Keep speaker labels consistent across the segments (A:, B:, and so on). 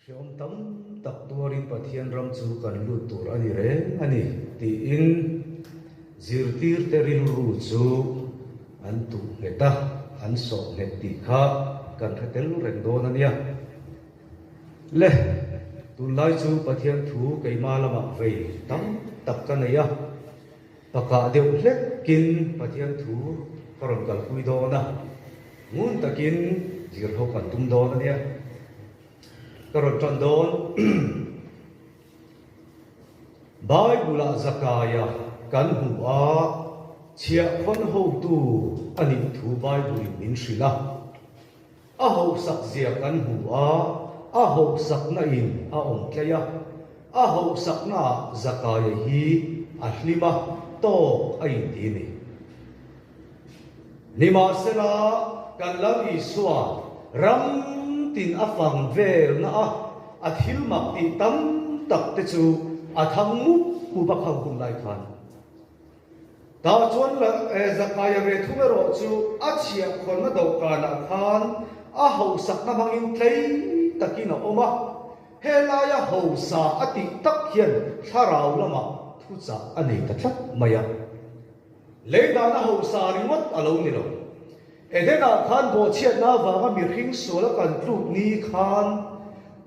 A: Hreawm tam tak tuarin Pathian ram chu kan lut tur a ni reng a ni, tiin zirtirte rilru chu an tuh nghet a, an sawh nghet tih kha kan hre tel reng dawn a nia. Le, tunlai chu Pathian thu keima lamah vei tam tak ka nei a, pakah deuh hlekin Pathian thu ka rawn kalpui dawn a, ngun takin zirho kan tum dawn a nia. Ka rawn tan dawn. Bible-ah Zakaia kan hmu a, chhiahkhawn hotu a nih thu Bible-in min hrilh a. A hausak zia kan hmu a, a hauhsakna in a awm tlei a. A hauhsaknaah Zakaia hi a hlim a, tawk a inti a ni. Nimahsela, kan Lal Isua ram tin a fang velna a, a thil mak tih tam tak te chu a thang mup mup a khang hun lai khan. Tah chuan Zakaia ve thung erawh chu a chhiahkhawnna dawhkanah khan a hauhsakna hmangin tlei takin a awm a, helaia hausa a tih tak hian thlarau lamah thuchah a nei ta tlat mai a. Lei dahna hausa ringawt a lo ni lo. Edenah khan bawhchhiatna avanga mihring sual a kan tluk ni khan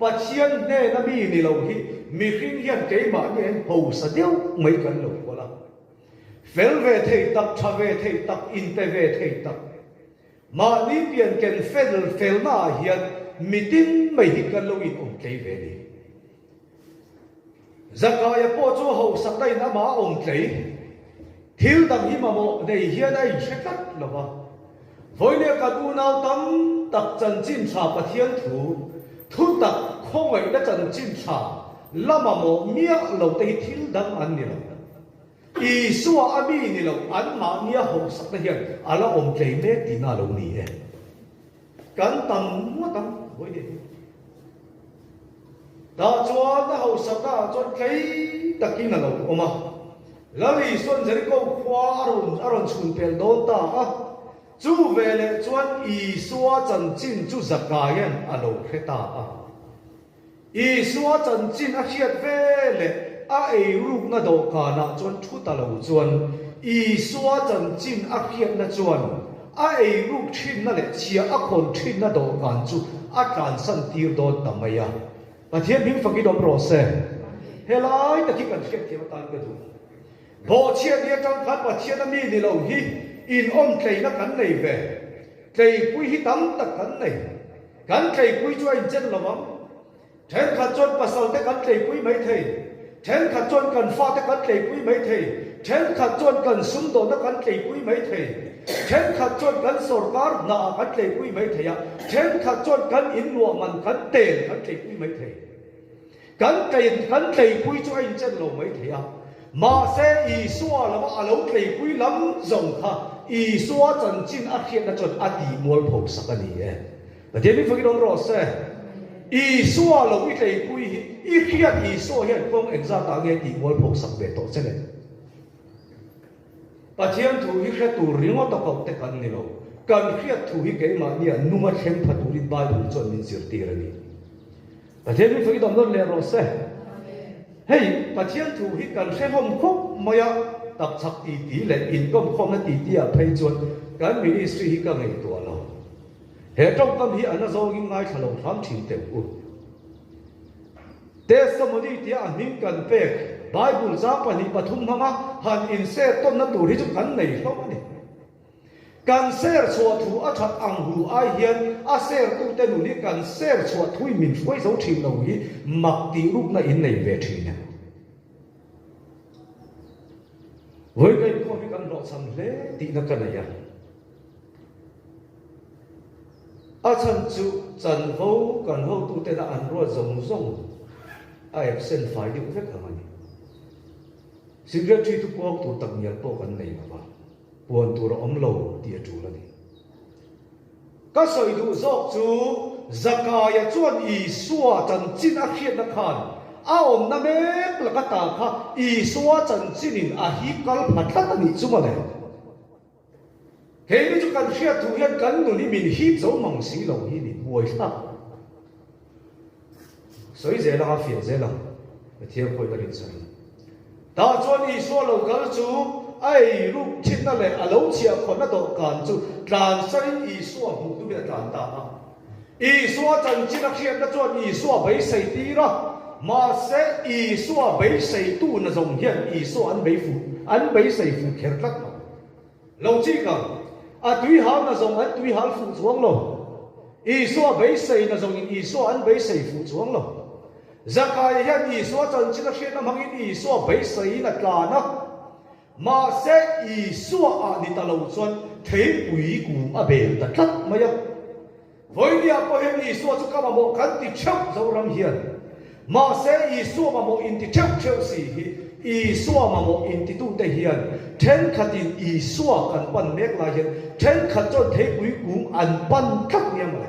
A: Pathian hnena mi ni lo hi mihring hian keimahni en hausa deuh mai kan lo kual a. Fel ve thei tak, tha ve thei tak, inte ve thei tak, mahni pian ken fel felnaah hian mitin mai hi kan lo inawm tlei ve ni. Zakaia pawh chu hausak a in amah a awm tlei. Thil dang hi mamawh nei hian a inhre tlat lo va. Vawinia kan unau tam tak chanchin tha Pathian thu, thutak khawngaihna chanchin tha la mamawh miah lo te hi thil dang an ni lo. Isua a mi ni lo anmahnia hausakna hian a la awm tlei mek tihna a lo ni e. Kan tam ngawt ang vawinia hi. Tah chuan a hausakna ah chuan tlei takin a lo awm a. Lal Isua'n Jeriko khua a rawn a rawn chhun pel dawn ta a. Chu veleh chuan Isua chanchin chu Zakaia'n a lo hre ta a. Isua chanchin a hriat veleh a eirukna dawhkanah chuan thu ta lo chuan Isua chanchin a hriatna chuan A eiruk thinna leh chhia a khawn thinna dawhkan chu a tlansan tir dawn ta mai a. Pathian hming fakin awm rawh se. Helai tak hi kan hriatthiam atan ka duh. Bawhchhiat ni atang khan Pathian a mi ni lo hi inawm tleina kan nei ve. Tleipui hi tam tak kan nei. Kan tleipui chu a inchen lo ang. Thenkhat chuan pasal te kan tleipui mai thei, thenkhat chuan kan fate kan tleipui mai thei, thenkhat chuan kan sumdawnna kan tleipui mai thei, thenkhat chuan kan sorkar hnaah kan tleipui mai thei a, thenkhat chuan kan inluah man kan tel kan tleipui mai thei. Kan tlei kan tleipui chu a inchen lo mai thei a, mahse Isua lama a lo tleipui lam zawng kha Isua chanchin a hriatna chuan a tihmualpho sak a ni e. Pathian min fakin awm rawh se. Isua lo i tleipui hi i hriat Isua hian kawng engzat ah nge tih mualpho sak ve tawh che le? Pathian thu hi hre tur ringawt a koh te kan ni lo. Kan hriat thu hi keimahnia nunga thleng pha turin Bible chuan min zirtir a ni. Pathian min fakin awm nawn leh rawh se. Hei Pathian thu hi kan hrehawm khawp mai a, tapchhak titi leh inkawmkhawmna titi ah phei chuan kan ministry hi ka ngaihtuah lo. He tawngkam hi a na zawngin ngaithla lo hram thin teh u. Testimony tia a hming kan pek Bible zang 2 3 hmanga han inser tawnna tur hi chu kan nei hlawm a ni. Kan ser chhuah thu a that ang hu ai hian a sertute nun hi kan ser chhuah thuin min hruai zo thin lo hi mak tih rukna in nei ve thin e. Vawi ka inkhawm hi kan hlawhchham hle tihna ka nei a. A chhan chu chanvo kan hotutena an ruat zawng zawng a absent fai deuh vek ang a ni. Secretary chu puang tur tak ngial pawh kan nei lo va, puan tur a awm lo tih a tul a ni. Ka sawi duh zawk chu Zakaia chuan Isua chanchin a hriatna khan a awmna mek laka ta kha Isua chanchinin a hip kal pha tlat a nih chu mawle. Keini chu kan hriat thu hian kan nun hi min hip zo mang si lo hi ni buai thlak. Sawi zel anga fiah zel ang, Pathian pawhin a rinchhan ang. Tah chuan Isua lo kal chu a ei ruk thinna leh a lo chhiahkhawhna dawhkan chu tlansain Isua hmuh tumin a tlan ta a. Isua chanchin a hriatna chuan Isua beisei tir a, mahse Isua beiseitu na zawng hian Isua an bei fuh, an beisei fuh kher tlat lo. Lo chik ang, a tuihal na zawng an tuihal fuh chuang lo. Isua beisei na zawngin Isua an beisei fuh chuang lo. Zakaia hian Isua chanchin a hriatna hmangin Isua beiseiin a tlan a, mahse Isua ah ni ta lo chuan theipui kung a bel ta tlat mai a. Vawinia pawh hian Isua chu ka mamawh kan ti theuh Zoram hian. Mahse Isua mamawh inti theuh theuh si hi Isua mamawh intitute hian thenkhatin Isua kan pan mek lai hian thenkhat chuan theipui kung an pan tlat nia mawle.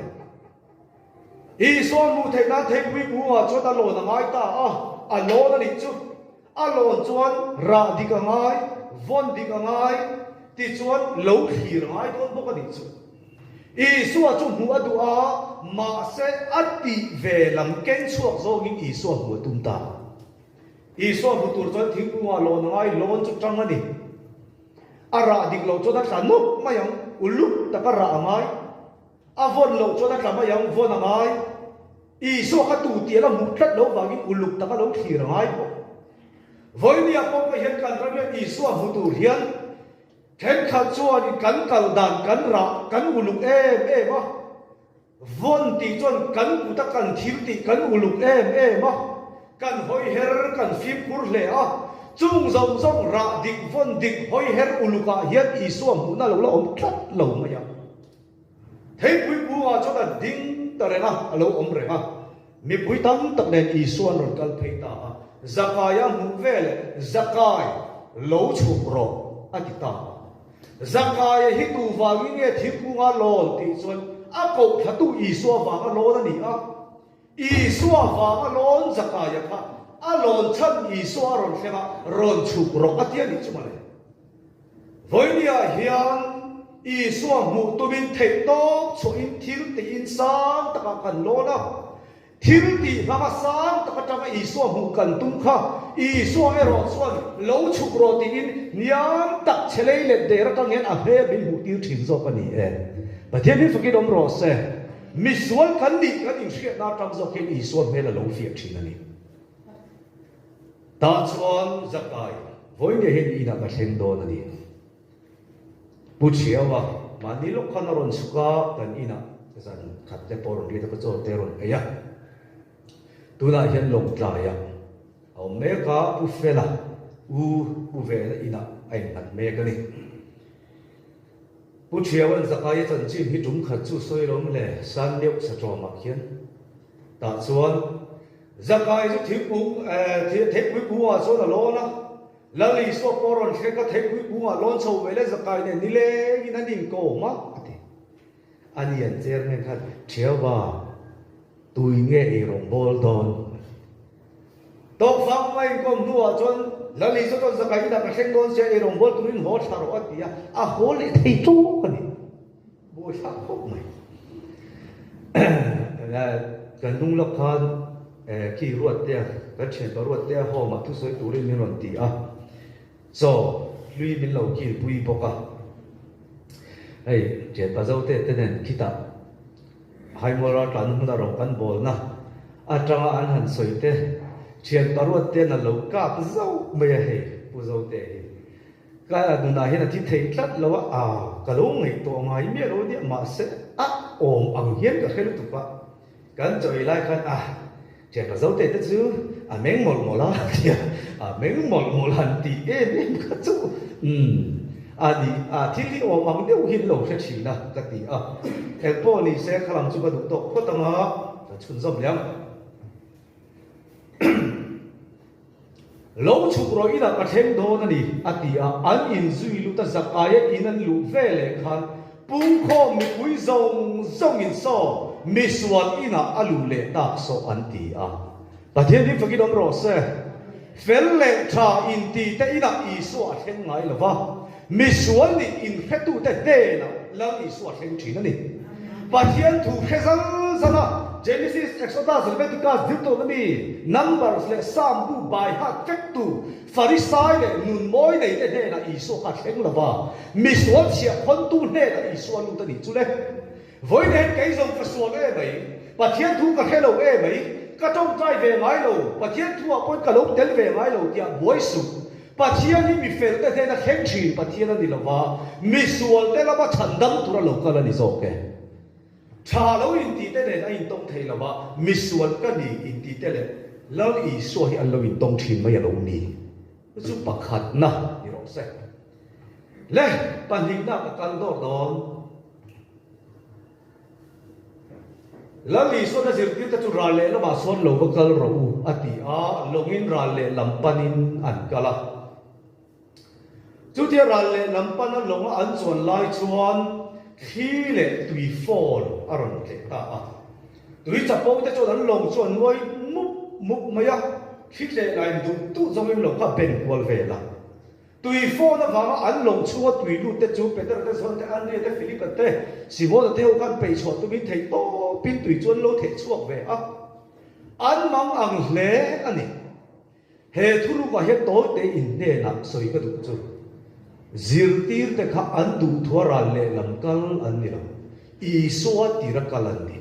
A: Isua hmuh theih nan theipui kungah chuan a lawn a ngai ta a, a lawn a nih chu. A lawn chuan rah dik a ngai, vawn dik a ngai, tichuan lo thlir a ngai dawn bawk a nih chu. Isua chu hmuh a duh a, mahse a tih ve lam keng chhuak zawngin Isua hmuh a tum ta. Isua hmu tur chuan thingkungah lawn a ngai, lawn chu tang a ni. A rah dik loh chuan a tla nawk mai ang, uluk taka rah a ngai. A vawn loh chuan a tla mai ang, vawn a ngai. Isua kha tu tih a la hmuh tlat loh vangin uluk taka lo thlir a ngai bawk. Vawinia pawh pawh hian kan ram hian Isua hmu tur hian thenkhat chuanin kan kal dan kan rah kan uluk em em a, vawn tih chuan kan kuta kan thil tih kan uluk em em a, kan hawi her kan fimkhur hle a, chung zawng zawng rah dik vawn dik hawi her ulukah hian Isua hmuhna lo la awm tlat lo mai a. Theipui kungah chuan a ding ta reng a, a lo awm reng a. Mipui tam tak nen Isua an rawn kal phei ta a, Zakaia hmuh veleh, Zakai, lo chhuk rawh, a ti ta a. Zakaia hi tu vangin nge thingkunga lawn tih chuan a kohthlatu Isua vanga lawn a ni a. Isua vanga lawn Zakaia kha a lawn chhan Isua a rawn thleng a, rawn chhuk rawh a ti a nih chu mawle. Vawinia hian Isua hmuh tumin theih tawp chhuahin thil tiin sang takah kan lawn a. Thil tih hmanga sang tak atanga Isua hmuh kan tum kha Isua erawh chuan lo chhuk rawh tiin hniam tak chhe lei let der atang hian a hmel min hmuh tir thin zawk a ni e. Pathian hi fakin awm rawh se. Misual kan nih kan inhriatna atang zawk hian Isua hmel a lo fiah thin a ni. Tah chuan Zakai, vawiin hian inah ka thleng dawn a ni. Pu Thiaua, mahni lawk khan a rawn chhuk a, kan inah zan khat te pawh a rawn riat a, ka chaw te a rawn ei a. Tunah hian Lawngtlaiah a awm mek a, Pu Fela u Pu Vena inah a innghat mek a ni. Pu Thiawa'n Zakaia chanchin hi tum khat chu sawi lawm le, san deuh sa tawmah khian. Tah chuan Zakai chu thingkung theipui kungah chuan a lawn a, Lal Isua pawh a rawn thleng a, theipui kungah lawn chho ve le Zakai nen nilengin an inkawm a, a ti. A ni an chairman khan, Thiauva, tui nge ei rawng bawl dawn? Tawkfang a inkawm hnuah chuan Lal Isua chuan Zakai inah ka thleng dawn sia, ei rawng bawl turin haw thla rawh a ti a, a haw leh thei tawk a ni. Buaithlak khawp mai. Kan hnung lawk khan khi Ruattea, kan thianpa Ruattea home ah thusawi turin min rawn ti a, chaw hlui min lo kilpui bawk a. Hei thianpa Zote te nen khitah Haimual raltlan hmuna rawng kan bawlna atanga an han sawi te thianpa Ruattea'n a lo kap zauh mai a hei Pu Zote hi. Ka nunah hian a thi thei tlat lo a, aa ka lo ngaihtuah ngai miah lo nia, mahse a awm ang hian ka hre lutuk a, kan chaw ei lai khan a thianpa Zote te chu a meng mawlh mawlh a tia, a meng mawlh mawlh han tih em em kha chu umm a ni, a thil hi awm ang deuh hi an lo hre thin a ka ti a, engpawh ni se khalam chu ka duh tawk phawt ang a, ka chhunzawm leh ang. Lo chhuk rawh inah ka thleng dawn a ni, a ti a. An inzui lut a, Zakaia in an luh ve leh khan pungkhawm mipui zawng zawngin saw misual inah a luh leh tak saw an ti a. Pathian hi fakin awm rawh se. Fel leh tha inti te inah Isua a thleng ngai lo va, misual nih inhretute hnenah Lal Isua a thleng thin a ni. Pathian thu hre zal zal a. Genesis, Exodus, Leviticus Deuteronomy, Numbers leh Psalm bu bai hat vektu Farisai leh nun mawi neite hnenah Isua kha a thleng lo va, misual chhiah khawntu hnenah Isua lut a nih chu le. Vawiin hian kei zawng ka sual e mai, Pathian thu ka hre lo e mai, ka tawngtai ve ngai lo, Pathian thu ah pawhin ka lo tel ve ngai lo tiah buai suh. Pathian hi mi felte hnena thleng thin Pathian a ni lo va, misualte lama chhandam tura lo kal a ni zawk e. Tha lo intite nen a intawng thei lo va, misual ka ni intite leh Lal Isua hi an lo intawng thin mai a lo ni. Chu chu pakhatna ni rawh se. Le, pahnihna ka kal dawr dawn. Lal Isuan a zirtirte chu ral leh lamah sawn lo va kal rawh u a ti a, lawngin ral leh lam panin an kal a. Chutia ral leh lam pana lawnga an chuan lai chuan thli leh tui fawn a rawn tleh ta a. Tui chapo te chuan an lawng chu an nuai mup mup mai a, thli tleh laiin duh duh zawngin lawng kha a ben kual vel a. Tui fawn avanga an lawng chhunga tui lut te chu Petera te, John te, Andrea te, Philipa te, Simona te ho khan peih chhuah tumin theih tawpin tui chu an lo theh chhuak ve a. An mang ang hle a ni. He thurukah hian tawite in hnenah sawi ka duh chu, zirtirte kha an duhthua ral lehlam kal an ni lo, Isua tira kal an ni.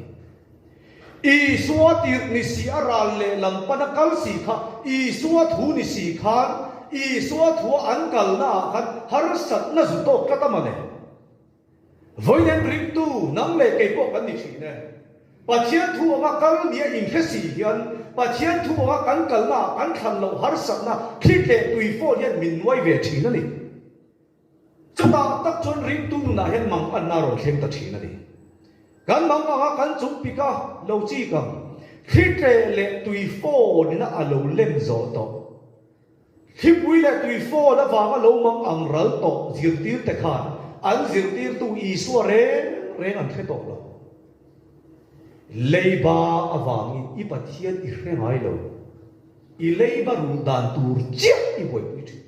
A: Isua tirh ni si a ral lehlam pana kal si kha Isua thu ni si khan Isua thua an kalnaah khan harsatna zu tawk tlat a mawle. Vawiin ringtu nang leh kei pawh kan ni thin e. Pathian thu anga kal nia inhre si hian Pathian thu anga kan kalna ah kan thlan loh harsatna thli leh tui fawn hian min nuai ve thin a ni. Chutah tak chuan ringtu nunah hian manganna a rawn thleng ta thin a ni. Kan mang anga kan chung pik a lo chik ang thli tleh leh tui fawnina a lo lem zawh tawh. Thlipui leh tui fawn avanga lo mang ang ral tawh zirtirte khan an zirtirtu Isua reng reng an hre tawh lo. Leiba avangin i Pathian i hre ngai lo. I leiba rulh dan tur chiah i buaipui thin.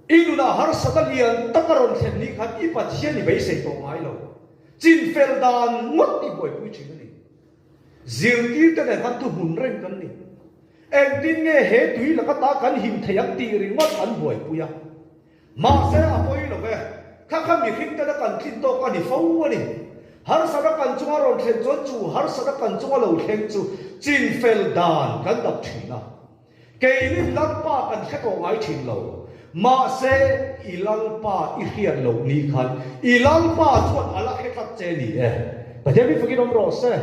A: I nunah harsatna lian tak a rawn thlen ni khan i Pathian i beisei tawh ngai lo. Chinfel dan ngawt i buaipui thin a ni. Zirtirte nen khan thuhmun reng kan ni. Engtin nge he tui laka ta kan him thei ang tih ringawt an buaipui a. Mahse a pawi lo ve, kha kha mihring tena kan tlin tawk a ni fo a ni. Harsatna kan chunga rawn thlen chuan chu harsatna kan chunga lo thleng chu chinfel dan kan dap thin a. Keini Lalpa kan hre tawh ngai thin lo. Mahse, i Lalpa i hriat loh ni khan i Lalpa chuan a la hre tlat che ni e. Pathian mi fakin awm rawh se.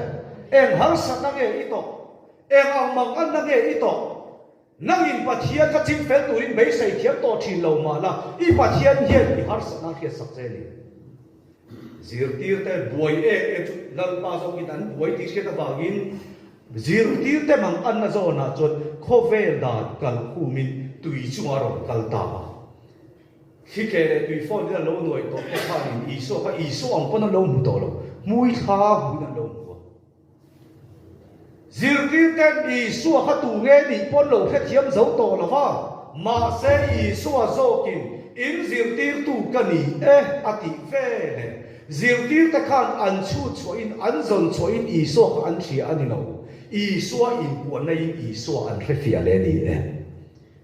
A: Eng harsatna nge i tawh? Eng ang manganna nge i tawh? Nangin Pathian kha ching fel turin beisei thiam tawh thin lo mah la, i Pathian hian i harsatna a hriatsak che ni. Zirtirte buai em em chu Lalpa zawkin an buai tih hriat avangin zirtirte mang anna zawnah chuan khawvel dan kal khumin tui chungah a rawn kal ta a. Thli leh tui phone in a lo nuai tawh te khanin Isua kha Isua ang pawn an lo hmu tawh lo, hmui thla hmuin an lo hmu a. Zirtirten Isua kha tu nge nih pawn lo hrethiam zo tawh lo va, mahse Isua zawkin in zirtirtu ka ni e a tih ve leh zirtirte khan an chhut chhuahin an zawn chhuahin Isua kha an hria a ni lo, Isua inpuanna in Isua an hrefiah leh a ni e.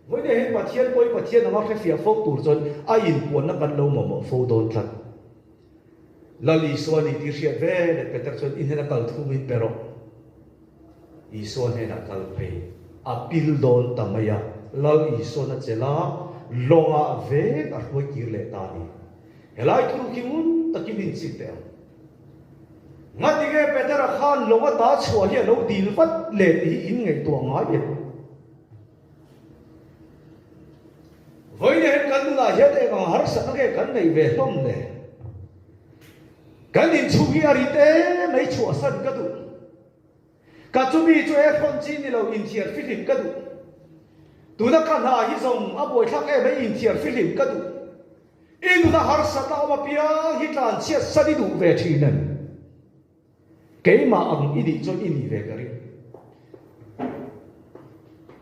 A: Vawiin hian Pathian pawhin Pathian anga hrefiah fo tur chuan a inpuanna kan lo mamawh fo dawn tlat. Lal Isua ni tih hriat ve leh Peter chuan i hnena kal thu min pe rawh. Isua hnenah kal phei a pil dawn ta mai a, Lal Isuan a chelh a, lawngah vek a hruai kir leh ta a ni. Helai thuruk hi ngun takin inchik teh ang. Ngatinge Petera khan lawng ata chhuah hi a lo dil vat leh tih hi in ngaihtuah ngai em? Vawiin hian kan nunah hian eng ang harsatna nge kan neih ve hlawm le? Kan inchhung hi a rit em mai chhuahsan ka duh. Ka chumi chu aircon chi ni lo inthiar fihlim ka duh. Tuna ka hna hi zawng a buaithlak em mai inthiar fihlim ka duh. I nuna harsatna awm apiang hi tlanchhiat san i duh ve thin em? Keimah ang i nih chuan i nih ve ka ring.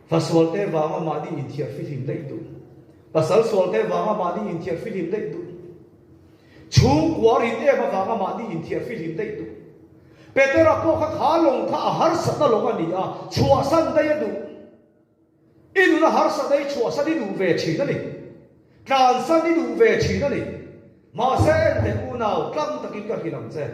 A: Fa sualte vanga mahni inthiar fihlim daih duh. Pasal sualte vanga mahni inthiar fihlim daih duh. Chhungkua rin em avanga mahni inthiar fihlim daih duh. Petera pawh kha kha lawng kha a harsatna lawng a ni a, chhuahsan daih a duh. I nuna harsatna i chhuahsan i duh ve thin a ni. Tlansan i duh ve thin a ni. Mahse en teh unau, tlang takin ka hrilh ang che.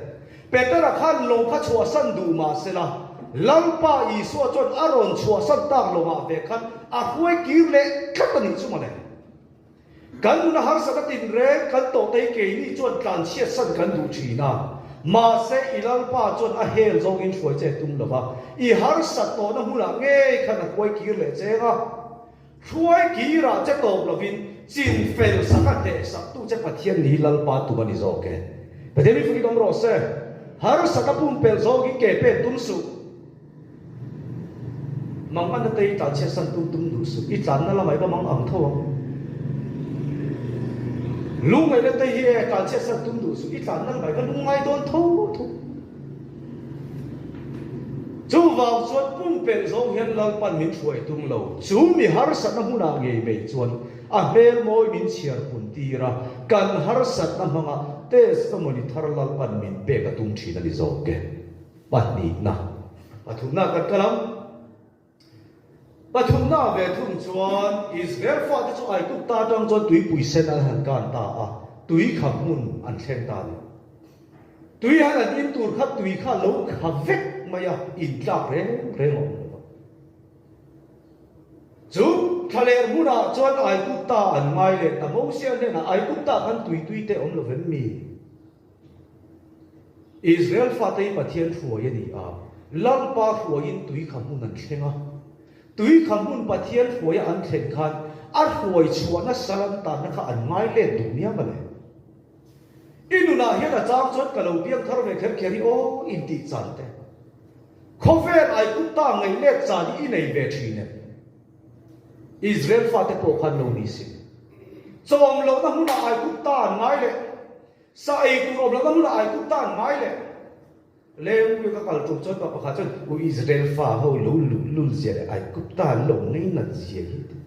A: Petera khan lawng kha chhuahsan duh mahsela, Lalpa Isua chuan a rawn chhuahsan tak lawngah ve khan a hruai kir leh tlat a nih chu mawle. Kan nuna harsatna tinreng kan tawh te hi keini chuan tlanchhiatsan kan duh thin a, mahse i Lalpa chuan a hel zawngin hruai che tum lo va, i harsat tawhna hmunah ngei khan a kuai kir leh cheng a. Hruai kirah che tawp lovin chin fel sak a hnehsak tu che Pathian ni hi Lalpa tum a ni zawk e. Pathian mi fukin awm rawh se. Harsatna pumpelh zawngin ke pen tum suh. Mang a nate i tlanchhiat san tum tum duh suh, i tlanna lamah i va mang ang tho ang. Lungngaihna te hi e tlanchhiat san tum duh suh, i tlanna lamah i va lungngai dawn tho tho. Chuvang chuan pumpelh zawng hian Lalpan min hruai tum lo, chu mi harsatna hmunah ngei mai chuan a hmel mawi min chhiar pun tir a, kan harsatna hmanga testimony thar Lalpan min pek a tum thin a ni zawk e. Pahnihna, pathumna kan kal ang. Pathumna ve thung chuan Israel fate chu Aigupta atang chuan tuipui sen an han kan ta a, tui kha hmun an thleng ta a ni. Tui han an in tur kha tui kha lo kha vek mai a, intlak reng reng a awm lo va. Chu thlaler hmunah chuan Aigupta an ngai leh ta. Mosia hnenah, Aigupta khan tui tui te awm lo vem mi? Israel fate hi Pathian hruai a ni a, Lalpa hruaiin tui kha hmun an thleng a. Tui kha hmun Pathian hruaia an thlen khan a hruai chhuahna sal an tanna kha an ngai let duh nia mawle. I nunah hian a chang chuan ka lo piang thar ve kher kher hi aw intih chan te. Khawvel Aigupta ngaih let chan hi i nei ve thin em? Israel fate pawh khan lo ni si. Chawm lohna hmunah Aigupta an ngai leh. Sa ei tur awm lohna hmunah Aigupta an ngai leh. Lengpui ka kal tum chuan pa pakhat chuan, U Israel fa ho lo luh lul zia leh Aigupta an lo ngainat zia hi ti.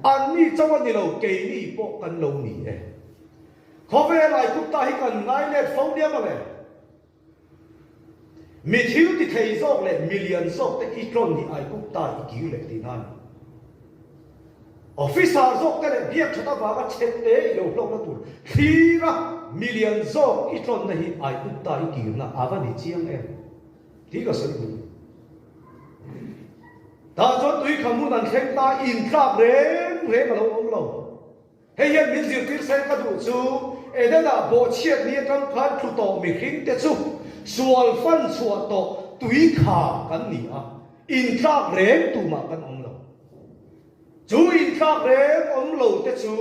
A: Anni chauh a ni lo, keini pawh kan lo ni e. Khawvel Aigupta hi kan ngai let fo nia mawle. Mi thil ti thei zawk leh mi lian zawk te i tlawn hi Aigupta i kir leh tihna a ni. Officer zawk te leh biak that avanga chhete i lo hlawkna tur thlira mi lian zawk i tlawnna hi Aigupta i kirna a va ni chiang em tih ka sawi duh. Tah chuan tui kha hmun an thleng ta intlak reng reng a lo awm lo. Hei hian min zirtir se ka duh chu Eden-ah bawhchhiat ni atang khan tlu tawh mihring te chu sual fan chhuah tawh tui kha kan ni a, intlak reng tumah kan awm lo. Chu intlak reng awm lo te chu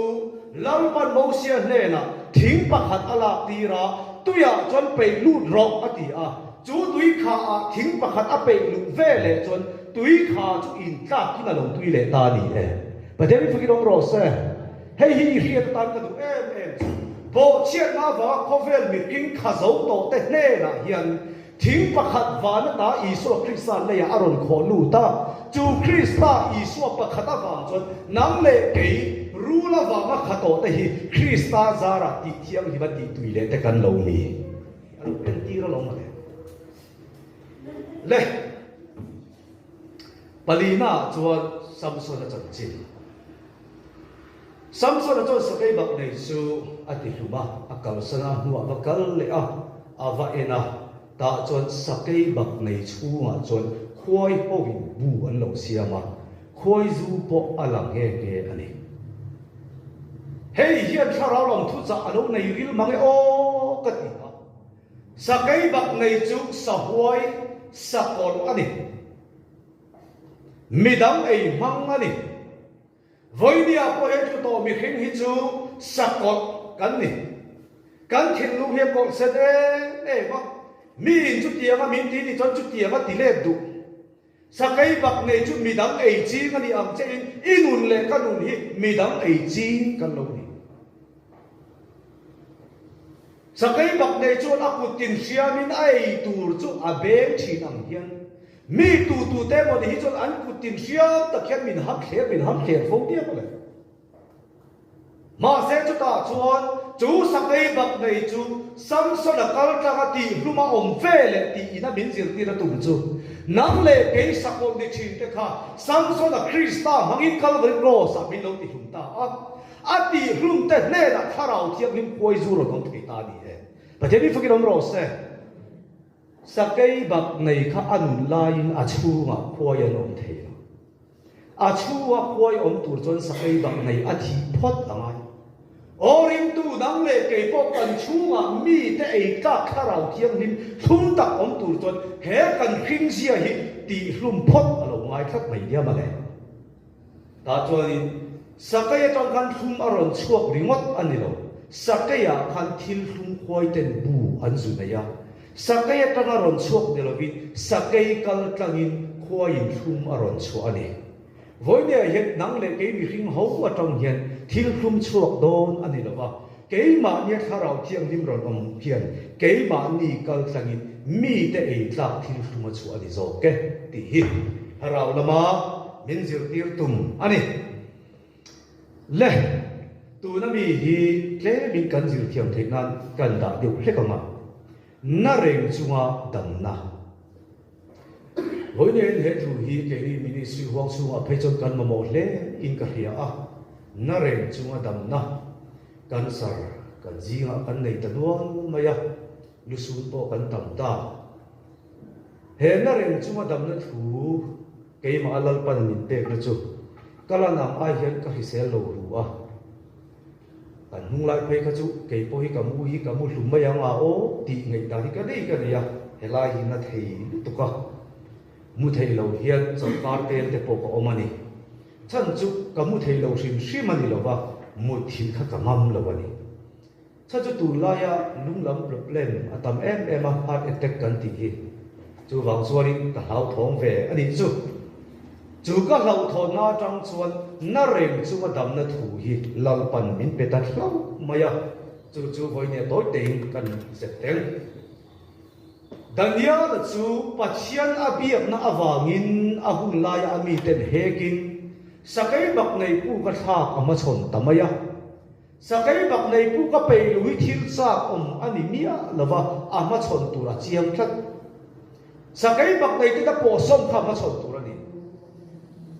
A: Lalpan Mosia hnenah thing pakhat a lak tir a, tuiah chuan peih lut rawh a ti a. Chu tui kha ah thing pakhat a peih luh ve leh chuan tui kha chu intlakin a lo tui leh ta a ni e. Pathian hi fakin awm rawh se. Hei hi i hriat atan ka duh em em chu. Bawhchhiatna avanga khawvel mihring kha zo tawh te hnenah hian thing pakhat van ata Isua Krista leiah a rawn khawh lut a. Chu Krista Isua pakhat avang chuan nang leh kei rul avanga kha tawh te hi Krista zarah tih thianghlim a tih tui leh te kan lo ni. A lo entir alawm mawle. Le. Palina ah chuan Samsona chanchin. Samsona chuan sakei bak nei chu a ti hlum a, a kalsan a, hnuah va kal leh a, a va en a, tah chuan sakei bak nei chhungah chuan khuai hoin bu an lo siam a, khuai zu pawh a la nghe nghe a ni. Hei hian thlarau lam thuchah a lo nei ril mang e aw ka ti a. Sakei bak nei chu sahuai sakawlh a ni. Midang ei hmang a ni. Vawinia pawh hian thu tawh mihring hi chu sakawlh kan ni. Kan thinlung hi a kawlh sen em em a, miin chutianga min ti nih chuan chutianga ti let duh. Sakei bak nei chu midang ei ching a ni ang che in i nun leh ka nun hi midang ei ching kan lo ni. Sakei bak nei chuan a kut tin hriamin a ei tur chu a beng thin ang hian mi tu tu te emaw ni hi chuan an kut tin hriam tak hian min ham thler min ham thler fo diak a le. Mahse chutah chuan chu sakei bak nei chu Samsona kal tlanga tihhlum a awm ve leh tiin a min zirtir a tum chu nang leh kei sakawlh ni thin te kha Samsona Krista hmangin Kalvari Cross ah min lo tihlum ta a, a tihhlum te hnenah Thlarau Thianghlim khuai zu rawn awm thei ta a ni e. Pathian mi fakin awm rawh se. Sakei bak nei kha a nun laiin a chhungah khuai an awm thei lo. A chhunga khuai awm tur chuan sakei bak nei a thih phawt a ngai. Aw ringtu dang leh kei pawh kan chhungah mite ei tlak thlarau thianghlim thlum tak awm tur chuan he kan hringzia hi tihhlum phawt a lo ngai tlat mai nia mawle. Tah chuanin sakei atang khan thlum a rawn chhuak ringawt a ni lo. Sakeiah khan thil thlum khuai ten bu an zu nei a. Sakei atanga rawn chhuak ni lovin sakei kal tlangin khuaiin thlum a rawn chhuah a ni. Vawinia hian nang leh kei mihring ho atang hian thil thlum chhuak dawn a ni lova, keimahnia thlarau thianghlim rawn awm hian keimahni kal tlangin mite ei tlak thil thlum a chhuah a ni zawk e tih hi thlarau lama min zirtir tum a ni. Le, tuna mi hi tlemin kan zir thiam theih nan kan dah deuh hlek ang a, na reng chunga damna. Vawiin he thu hi keini ministry huang chhungah phei chuan kan mamawh hle in ka hria a, na reng chunga damna cancer kan zingah kan nei ta nual mai a, lusun pawh kan tam ta. He na reng chunga damna thu Keimah a Lalpan min pekna chu ka la nang ai hian ka hrisel lo ru a, kan hnung lai phei kha chu kei pawh hi ka mu hi ka mu hlum mai ang a aw tih ngaihdan hi ka nei ka nei a, helai hi na thei lutuk a, mu thei lo hian chawlhkar tel te pawh ka awm a ni. Chhan chu ka mu thei lo hrim hrim a ni lo va, mut thin kha ka ngam lo a ni. Chhan chu tunlaia lung lam problem a tam em em a, heart attack kan tih hi. Chuvang chuanin ka hlauthawng ve a nih chu. Chu ka hlauhthawnna atang chuan na reng chunga damna thu hi Lalpan min pe ta hlauh mai a, chu chu vawinia tawi tein kan zep teng. Daniela chu Pathian a biakna avangin a hun laia a miten hekin sakei bak nei puk a thlak a hmachhawn ta mai a. Sakei bak nei puk a peih lui thil chak awm a ni miah lo va, a hmachhawn tur a chiang tlat. Sakei bak nei te ka pawhsawm kha hmachhawn tur a ni.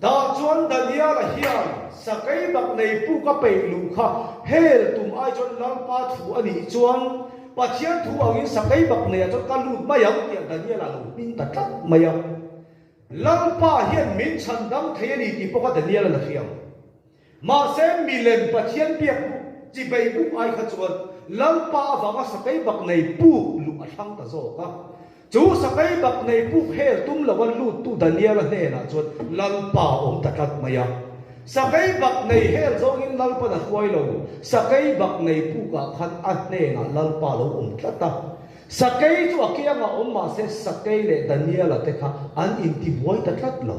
A: Tah chuan Daniela hian sakei bak nei puk a peih luh kha hel tum ai chuan Lalpa thu a nih chuan Pathian thu angin sakei bak neiah chuan ka lut mai ang tiah Daniela lo hming ta tlat mai a. Lalpa hian min chhandam thei a ni tih pawh kha Daniela la hria ang. Mahse, milem Pathian biak buk chibei buk ai kha chuan Lalpa avanga sakei bak nei puk luh a thlang ta zawk a. Chu sakei bak nei puk hel tum lova luttu Daniela hnenah chuan Lalpa a awm ta tlat mai a. Sakei bak nei hel zawngin Lalpan a hruai lo, sakei bak nei pukah khan a hnenah Lalpa a lo awm tlat a. Sakei chu a kiangah awm mahse sakei leh Daniela te kha an intibuai ta tlat lo.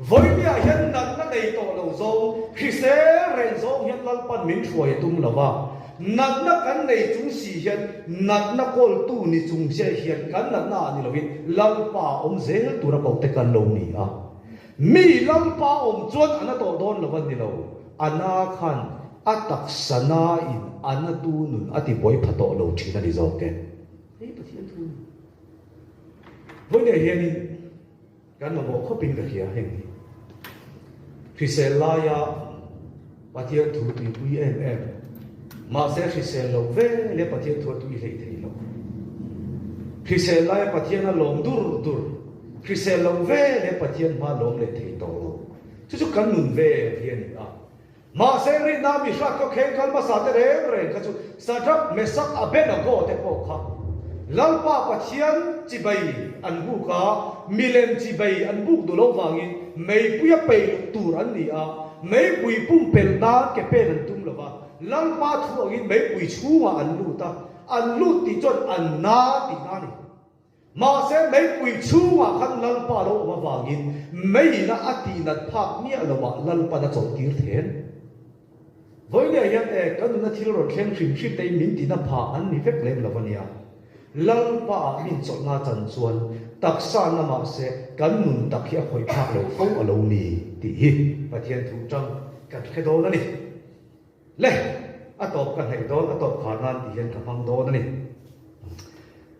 A: Vawinia hian natna nei tawh lo zawng, hrisel reng zawng hian Lalpan min hruai a tum lo va. Natna kan nei chung si hian natna kawltu ni chung chiah hian kan natna ah ni loin Lalpa a awm zel tura kohte kan lo ni a. Mi Lalpa awm chuan a na tawh dawn lo a ni lo, a na khan a taksa nain a natu nun a ti buai pha tawh lo thin a ni zawk e. Hei Pathian thu a ni. Vawinia hianin. Kan mamawh khawpin ka hria heng hi. Hrisel laia Pathian thu tuipui em em, mahse hrisel loh ve leh Pathian thu a tui hlei thei lo. Hrisel laia Pathian a lawm dur dur, hrisel loh ve leh Pathian hma lawm leh thei tawh lo. Chu chu kan nun vel hi a ni a. Mahse rinna mi hrat khaw kheng kal hmasa te reng reng kha chu Sadrak, Mesak, Abednego te pawh kha Lalpa Pathian chibai an buk a, milem chibai an buk duh loh vangin meipui a peih luh tur an ni a, meipui pumpelh nan ke pen an tum lo va, Lalpa thu angin meipui chhungah an lut a, an lut tih chuan an na tihna a ni. Mahse, meipui chhungah khan Lalpa lo awm avangin meiina a tihnat phak miah loah Lalpan a chawlhtir then. Vawinia hian e, ka nuna thil rawn thleng hrim hrim te in min tihna phah an ni vek lem lo a nia. Lalpa ah min chawlhna chan chuan taksa na mahse kan nun tak hi a khawih phak lo fo a lo ni tih hi Pathian thu tang kan hre dawn a ni. Le, a tawp ka hnaih dawn, a tawp khar nan tih hian ka hmang dawn a ni.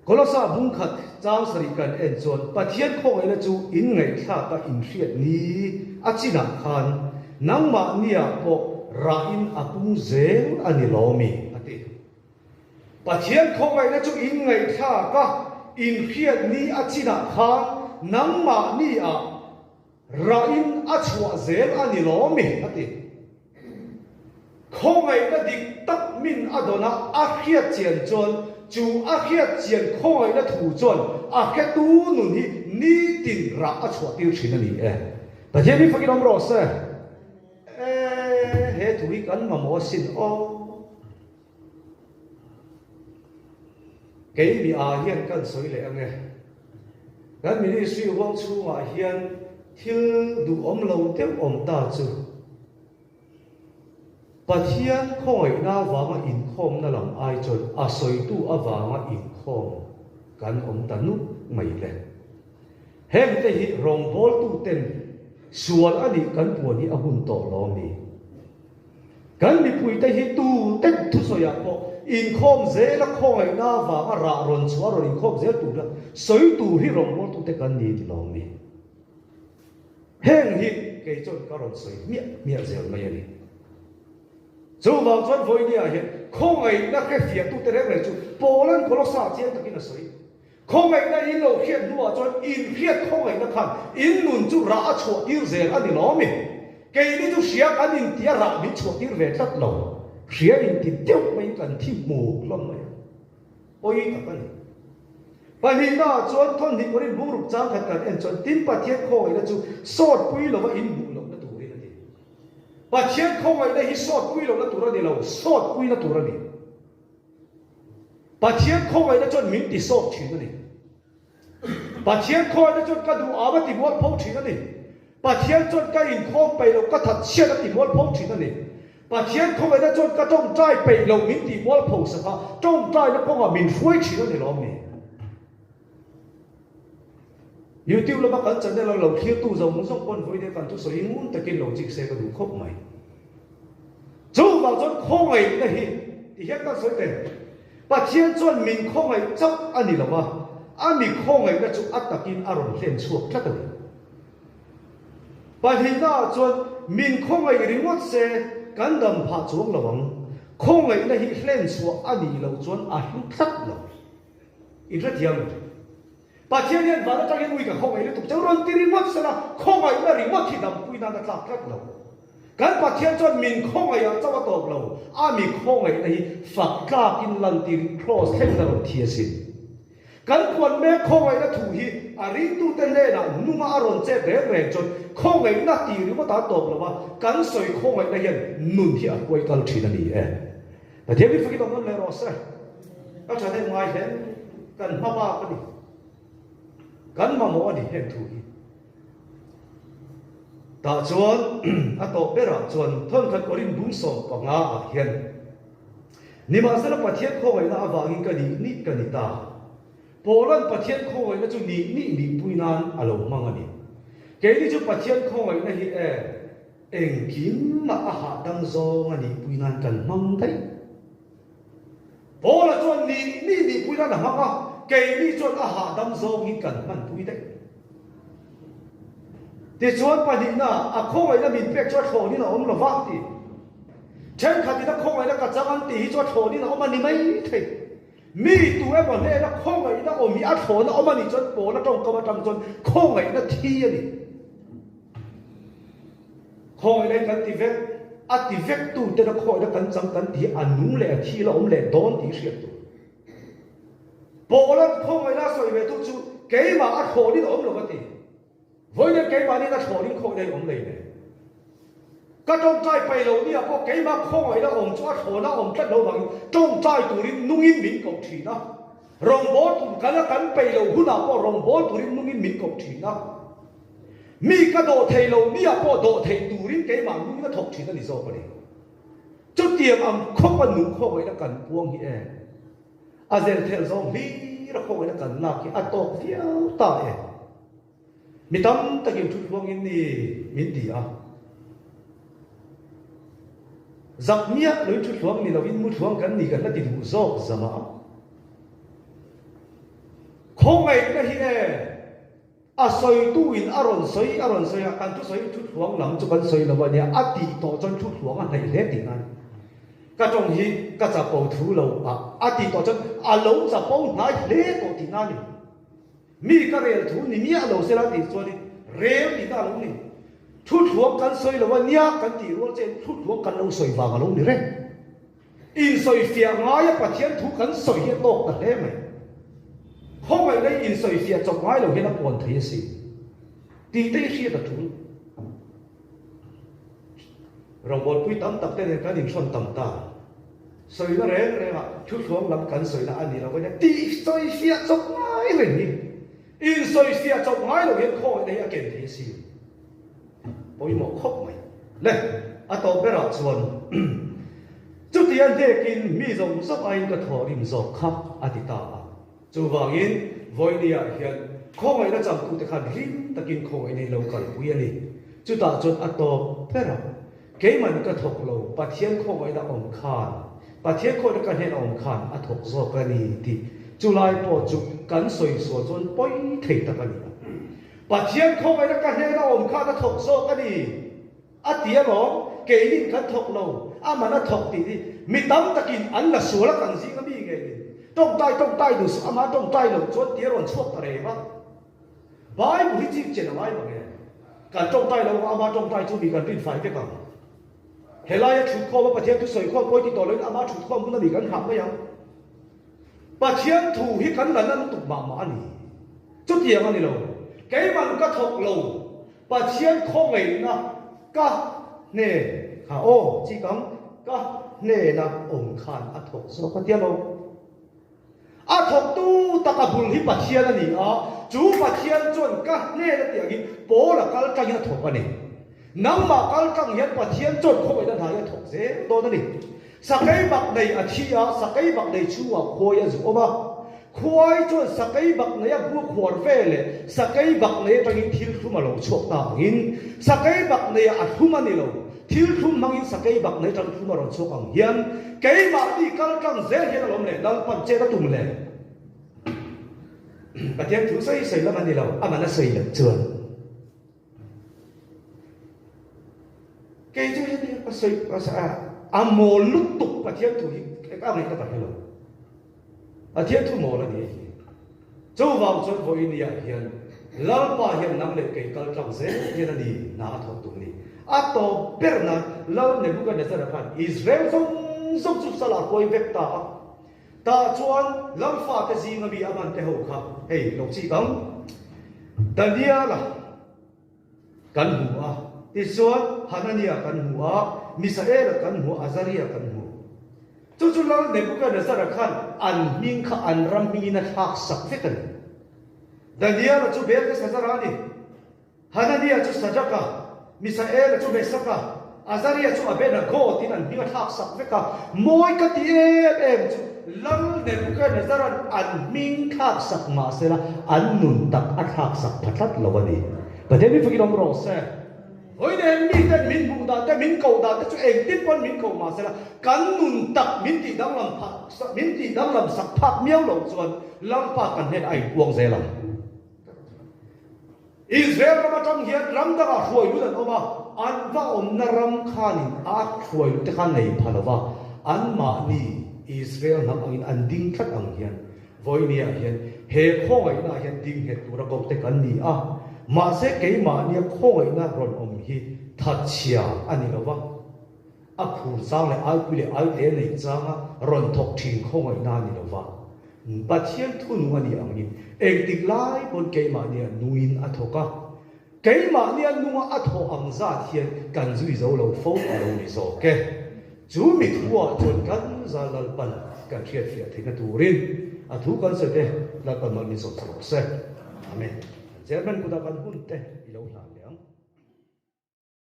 A: Kolosa bung khat chang sarih kan en chuan Pathian khawngaihna chu inngaihthlak a inhriat ni a chinah khan nangmahniah pawh rahin a pung zel a ni lawmi a ti. Pathian khawngaihna chu inngaihthlak a inhriat ni a chinah khan nangmahniah Rahin a chhuah zel a ni lo mi? a ti. Khawngaihna dik tak min a dawn a, a hriat chian chuan chu a hriat chian khawngaihna thu chuan a hretu nun hi nitin rah a chhuah tir thin a ni e. Pathian hi fakin awm rawh se. E, he thu hi kan mamawh asin aw. Kei mi ah hian kan sawi leh ang e. Kan ministry huang chhungah hian thil duhawm lo deuh awm ta chu Pathian khawngaihna avanga inkhawmna lam ai chuan a sawitu avanga inkhawm kan awm ta nuk mai le. Hengte hi rawngbawltuten sual a nih kan puan hi a hun tawh lo a mi? Kan mipuite hi tu ten thusawiah pawh inkhawm zela khawngaihna avanga rah rawn chhuah rawn inkhawm zel tur la sawi tur hi rawngbawltute kan ni ti lo mi. Heng hi kei chuan ka rawn sawi hmiah hmiah zel mai a ni. Chuvang chuan vawinia hian khawngaihna hrefiahtute reng reng chu Paula'n Kolosa chiang takin a sawi. Khawngaihna in lo hriat hnuah chuan in hriat khawngaihna khan in nun chu rah a chhuah tir zel a ni lo mi? Keini chu hria kan inti a rah min chhuah tir ve tlat lo. Hria inti deuh maiin kan thi hmuk hlawm mai a. Pawi tak a ni. Pahnihna ah chuan thawmhnih kawrin bungruk chang khat kan en chuan tin Pathian khawngaihna chu sawt pui lova in hmuh lohna turin a ti. Pathian khawngaihna hi sawt pui lohna tur a ni lo, sawt puina tur a ni. Pathian khawngaihna chuan min ti sawk thin a ni. Pathian khawngaihna chuan ka duh am a ti mual pho thin a ni. Pathian chuan ka inkhawm peih loh ka that chhiat a ti mual pho thin a ni. Pathian khawngaihna chuan ka tawngtai peih loh min ti mual pho sak a, tawngtaina kawngah min hruai thin a ni lawm ni? YouTube lama kan channel a lo thlirtu zawng zawng pawn vawiin kan thusawi ngun takin lo chik se ka duh khawp mai. Chuvang chuan khawngaihna hi ti hian kan sawi teh. Pathian chuan min khawngaih chauh a ni lo a, a mi khawngaihna chu a takin a rawn hlen chhuak tlat a ni. Pahnihnaah chuan min khawngaih ringawt se kan dam phah chuang lo ang. Khawngaihna hi hlen chhuah a nih loh chuan a hlu tlat lo. In hrethiam em? Pathian hian van atangin ui ka khawngaih lutuk cheu rawn ti ringawt sela, khawngaihna ringawt hi dampui nan a tlak tlat lo. Kan Pathian chuan min khawngaihah chauh a tawp lo, a mi khawngaihna hi fak tlakin lantirin kraws thlengin a rawn thi asin. Kan puan mek khawngaihna thu hi a ringtute hnenah nunga a rawn chet reng reng chuan khawngaihna ti ringawt a tawp lo a, kan sawi khawngaihna hian nun hi a kuai kal thin a ni e. Pathian hi fakin awm nawn leh rawh se. Ka thahnem ngai hle kan hma bak a ni. Kan mamawh a ni heng thu hi. Tah chuan a tawp berah chuan thawnkhat Korin bung 15 ah hian Nimahsela Pathian khawngaihna avangin ka nih nih ka ni ta. Paula'n Pathian khawngaihna chu nih nih nihpui nan a lo hmang a ni. Keini chu Pathian khawngaihna hi e. Engkim mah a hahdam zawng a nihpui nan kan hmang daih. Paula chuan nih nih nihpui nan a hmang a, keini chuan a hahdam zawng hi kan hmanpui daih. Tichuan pahnihna, a khawngaihna min pek chu a thlawnin a awm lo va ti. Thenkhatin a khawngaihna ka chang an tih hi chu a thlawnin a awm a ni mai thei. Mi tu emaw hnena khawngaihna awm hi a thlawna awm a nih chuan Paula tawngkam atang chuan khawngaihna thi a ni. Khawngaihna hi kan ti vek, a ti vek tu tena khawngaihna kan chang kan tih hi a nung leh a thi la awm leh dawn tih hriat tur. Paula'n khawngaihna a sawi ve tu chu keimah a thlawnin a awm lo a ti. Vawiin keimahniin a thlawnin khawngaihna hi awm lei nen. Ka tawngtai pai lo nia pawh keimah khawngaihna awm chu a thlawna awm tlat lo vangin tawngtai turin nungin min koh thin a. Rawngbâwl tur kal a kan peih loh hunah pawh rawngbâwl turin nungin min koh thin a. Mi ka dawh thei lo nia pawh dawh theih turin keimah nungin a thawk thin a ni zawk a ni. Chutiang ang khawpa nung khawngaihna kan puang hi e. A zelthel zawng hlir a khawngaihna kan lak hi a tawk viau ta e. Mi tam takin thu tluangin ni min ti a. Zak miah loin thuthluang ni loin muthluang kan ni kan la ti duh zawk zam a. Khawngaihna hi e, a sawitu in a rawn sawi a rawn sawi a, kan thusawi thuthluang lam chu kan sawi lo a nia, a tih tawh chuan thuthluang a hnaih hle tih nan. Ka tawng hi ka chapo thu lo a, a tih tawh chuan a lo chapo hnai hle tawh tih nan a ni. Mi ka rel thu ni miah lo sela tih chuanin rel tih ta a lo ni. Thuthluang kan sawi lo a nia kan tih rual che thuthluang kan lo sawi vang a lo ni reng. Insawifiah ngaia Pathian thu kan sawi hi a tawk ta hle mai. Khawngaih lei insawifiah chawp ngai lo hian a puan thei asin tih te i hriat a tul. Rawngbawlpui tam tak te nen kan inhrawn tam ta. Sawina reng rengah thuthluang lam kan sawina a ni lo ania tih sawifiah chawp ngai reng hi. Insawifiah chawp ngai lo hian khawngaihna hi a ken thei asin. Pawimawh khawp mai. Le, a tawp berah chuan chutia hnekin mi zawng zawng aiin ka thawhrim zawk kha a ti ta a. Chuvangin Vawinia hian khawngaihna changtute khan rim takin khawngaihna hi lo kalpui a ni. Chutah chuan a tawp berah Keiman ka thawk lo, Pathian khawngaihna awm khan, Pathian khawngaihna ka hnen a awm khan a thawk zawk a ni tih chulai pawh chu kan sawi sual chuan pawi thei tak a ni a. Pathian khawngaihna ka hnen a awm khan a thawk zawk a ni a ti alawm, keinin kan thawk lo, aman a thawk tih hi mi tam takin an la sual a kan zing a mi ngeiin tawngtai tawngtai duh suh, ama tawngtai loh chuan ti a rawn chhuak ta reng a. Bible hi chip chen a ngai mang e. Kan tawngtai lo anga ama tawngtai chu mi kan rin fai vek ang. Helaia thutkhawm a Pathian thu sawi khawm pawi ti tawh loin ama thutkhawm hun a mi kan nghah mai ang. Pathian thu hi kan la na lutuk mah mah a ni. Chutiang a ni lo. Keiman ka thawk lo. Pathian khawngaihna ka hnen kha aw chik ang ka hnena awm khan a thawk zawk a tia lo. A thawktu tak a bul hi Pathian a ni a, chu Pathian chuan ka hnen a tih angin Paul a kal tangin a thawk a ni. Nangmah kal tang hian Pathian chuan khawngaihna hna hi a thawk zel dawn a ni. Sakei bak nei a thi a, sakei bak nei chhungah khuai a zu awm a. Khuai chuan sakei bak nei a bu khuar ve leh sakei bak nei atangin thil thlum a lo chhuak ta angin sakei bak neiah a thlum a ni lo. Thil thlum hmangin sakei bak nei tang thlum a rawn chhuak ang hian keimahni kal tlang zel hian alawm leh Lalpan chet a tum le. Pathian thu sawi sawi lam a ni lo, a man a sawi loh chuan kei chu heti ka sawi a mawl lutuk Pathian thu hi a ngaihna ka hre lo. Pathian thu mawl a ni hi. Chuvang chuan vawiiniah hian Lalpa hian nang leh kei kal tlang zel hian a ni hna a thawk tum ni. A tawp ber nan Lal Nebuchadnezzar-a khan Israel zawng zawng chu sal a huai vek ta a. Tah chuan Lal fate zinga mi a man te ho kha hei lo chik ang. Daniel-a. Kan hmu a, tichuan Hanania kan hmu a, Misaela kan hmu a, Azaria kan hmu. Chu chu Lal Nebuchadnezzar-a khan an hming kha an ram hmingin a thlak sak vek a ni. Daniela chu Belteshazzar-a a ni, Hanania chu Sadraka, Misaela chu Mesaka, Azaria chu Abednego tiin an hming a thlak sak vek a. Mawi ka ti em em chu Lal Nebuchadnezzar-a'n an hming thlak sak mah sela an nun tak a thlak sak pha tlat lo a ni. Pathian mi fakin awm rawh se. Vawi nen miten min hmuh dan te, min koh dan te chu engtin pawn min koh mah sela kan nun tak min tih danglam phah, min tih danglam sak phak miau loh chuan Lalpa kan hnenah a inpuang zel ang. Israel ram atang hian ram dangah hruai lut an awm a, an va awmna ram khanin a hruai lutte kha nei pha lo va, anmahni Israel hnam angin an ding tlat ang hian vawinia hian he khawngaihna ah hian ding nghet tura kote kan ni a, mahse keimahnia khawngaihna rawn awm hi thatchhia a ni lo va, a phur chang leh aipui leh aite neih changa rawn thawk thin khawngaihna a ni lo va. Pathian thunung a nih angin engtik lai pawn keimahnia nungin a thawk a, keimahnia nunga a thawh ang zat hian kan zui zo lo fo a lo ni zawk e. Chu mi thuah chuan kan za Lalpan kan hriatfiah theihna turin a thu kan sawi te Lalpan mal min sawm rawh se. Amen. Chairman kutah kan hun te i lo hlan leh ang.